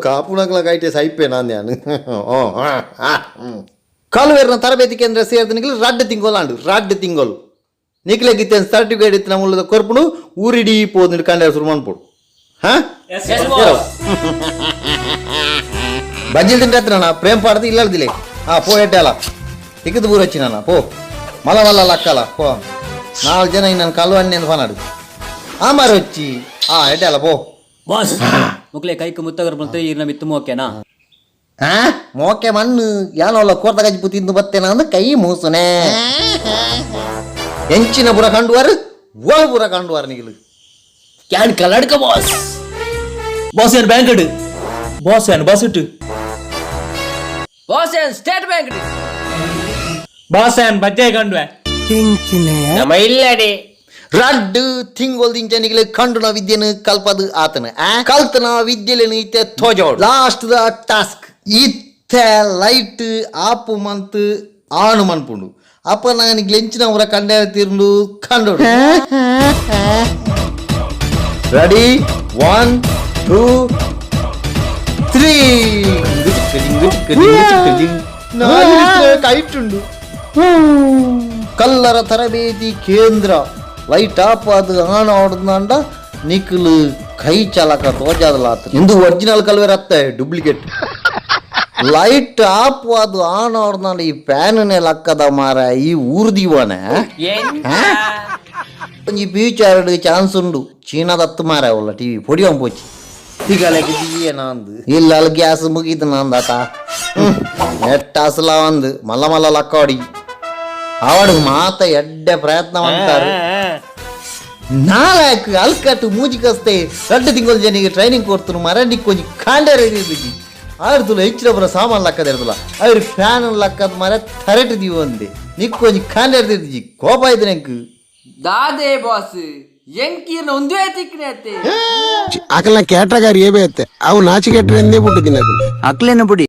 ಕಾಪುನಕ್ಲ ಕೈಟೆ ಸೈಪೆ ನಾನು ಕಾಲುವೇರ್ನ ತರಬೇತಿ ಕೇಂದ್ರ ಸೇರಿದ ನಿಕ್ಲು ರಡ್ಡ್ ತಿಂಗೊಲು ಆಂಡ್. ರಡ್ಡ್ ತಿಂಗೊಲು ನಿಕ್ಲೆಗ್ ಇತ್ತೆ ಸರ್ಟಿಫಿಕೇಟ್ ಇತ್ತಿನ ಮುಲ್ಲದ ಕೊರ್ಪುನು. ಊರಿಡೀ ಪೋದು ಕಂಡ ಶುರು ಮನ್ಪೊಡು. ಹಾ, ಬಂಜಿಲ್ ತಿಂಟತ್ರ ಪ್ರೇಮ್ ಪಾಡ್ದು ಇಲ್ಲದಿಲೆ. ಹಾ, ಪೋ, ಎಡ್ಡಾಲ ತಿಕ್ಕದು ಪೂರ ನಾನು. ಪೋ, ಮಲ್ಲ ಮಲ್ಲ ಲಕ್ಕಲ ಪೋ. ನಾಲ್ಕು ಜನ ನಾನು ಕಲ್ಲು ಅಣ್ಣೆ ಫಾನಾಡು. ಆ ಮಾರೊಚ್ಚಿ. ಆ, ಎಡ್ಡಾಲ ಪೋ. ಬಾಸ್, ಮುಕ್ಲೆ ಕೈಕ್ ಮುತ್ತಗರ್ ಬಂತು ಈರ್ನ ಮಿತ್ತು ಮೋಕೆನಾ? ಆ, ಮೋಕೆ ಮಣ್ಣು ಯಾನೋಲ್ಲ ಕೋರ್ತ ಗಜ್ಪು ತಿಂದು ಬತ್ತೇನ ಅಂದ್ ಕೈ ಮೂಸುನೆ. ಎಂಚಿನ ಪುರ ಕಂಡುವಾರು, ಓ ಪುರ ಕಂಡುವಾರು ನಿಗಿಲು. Can Kalladka boss. ಬಾಸ್, ಏನ್ ಬ್ಯಾಂಕ್ ಬಾಸ್, ಏನ್ ಬಾಸ್ ಇಟ್ಟು. ಬಾಸ್, ಏನ್ ಸ್ಟೇಟ್ ಬ್ಯಾಂಕ್. ಬಾಸ್, ಏನ್ ಬಜ್ಜೆ ಕಂಡ್ವೆ. ನಮ್ಮ ಇಲ್ಲಡಿ. ರಡ್ಡು ತಿಂಗೊಲ್ದಿಂಚ ನಿಗಿಲು ಕಂಡುನ ವಿದ್ಯೆನು ಕಲ್ಪದು ಆತನ. ಆ ಕಲ್ತನ ವಿದ್ಯೆಲೆನು ಇತ್ತೆ ತೋಜೋಡು. Last the task. ಇತ್ತೆ ಲೈಟ್ ಆಪು ಮಂತ್ ಆಣು ಮನ್ಪುಂಡು. ಅಪ್ಪ ನಾನು ಎಂಚಿನ ಊರ ಕಂಡೆ ತೀರ್ಂಡು ಕಂಡೋಡು. ರೆಡಿ, 1, 2, 3. ಕೈಟುಂಡು. ಕಲ್ಲರ ತರಬೇತಿ ಕೇಂದ್ರ ಲೈಟ್ ಆಫ್ ಅದು ಆನ್ ಆಡ್ದಂಡ ನಿಕ್ಲು ಕೈ ಚಾಲಕ ತೋಜಾದಲಾತ. ಇಂದು ಒರಿಜಿನಲ್ ಕಲ್ವೇರ್ ಅತ್ತೆ, ಡೂಪ್ಲಿಕೇಟ್. ಲೈಟ್ ಆಫ್ ಅದು ಆನ್ ಆಡ್ದಂಡ ಈ ಫ್ಯಾನ್ ಲಕ್ಕದ ಮಾರ. ಈ ಊರ್ದಿವನೆ ಒಂಜಿ ಫ್ಯೂಚರ್ ಚಾನ್ಸ್ ಉಂಡು. ಚೀನಾದತ್ತು ಮಾರ ಉಲ್ಲ ಟಿವಿ ಪೊಡಿ ಪೋಚಿ ತಿಗಲೆಗೆ ನಾಂದು ಇಲ್ಲ. ಅಲ್ಲಿ ಗ್ಯಾಸ್ ಮುಗೀತು ನಾಂದಾತ. ನೆಟ್ ಅಸಲ ಒಂದು ಮಲ್ಲ ಮಲ್ಲ ಲಕ್ಕೋಡಿ ಅವಡು ಮಾತ ಎಡ್ಡೆ ಪ್ರಯತ್ನ ಅಂತಾರೆ. ನಾಲ್ಕು ಅಲ್ಕಟ್ಟು ಮೂಜಿ ಕಸ್ತೆ. ರಡ್ಡು ತಿಂಗಳು ಜನಿಗೆ ಟ್ರೈನಿಂಗ್ ಕೊಡ್ತನು ಮರ. ನಿಕ್ಕೊಂಜಿ ಕಾಂಡೆ ರೆಡಿ ಇದ್ದಿದ್ದಿ ಆಯ್ತಲ್ಲ. ಹೆಚ್ಚಿನ ಸಾಮಾನು ಲಕ್ಕದ ಇರ್ತಲ್ಲ. ಅವ್ರು ಫ್ಯಾನ್ ಲಕ್ಕದ ಮರ ತರೆಟು ದೀವಂದೆ. ನಿಕ್ಕೊಂಜಿ ಕಾಂಡೆ ಇರ್ತಿದ್ದಿ. ಕೋಪ ಆಯ್ತು ನೆಂಕ್. ದಾದೆ ಬಾಸ್, ಎಂಕೀರ್ನ ಒಂದೇ ತಿಕ್ಕನೆ ಅತ್ತೆ. ಅಕಲ್ನ ಕೇಟಗಾರಿ ಏಬೆ ಅತ್ತೆ. ಅವು ನಾಚಿಕೆಟ್ರೆ ಎಂದೇ ಬಿಟ್ಟಿದ್ದೀನಿ ಅಕಲ್. ಅಕ್ಲೇನ ಬುಡಿ.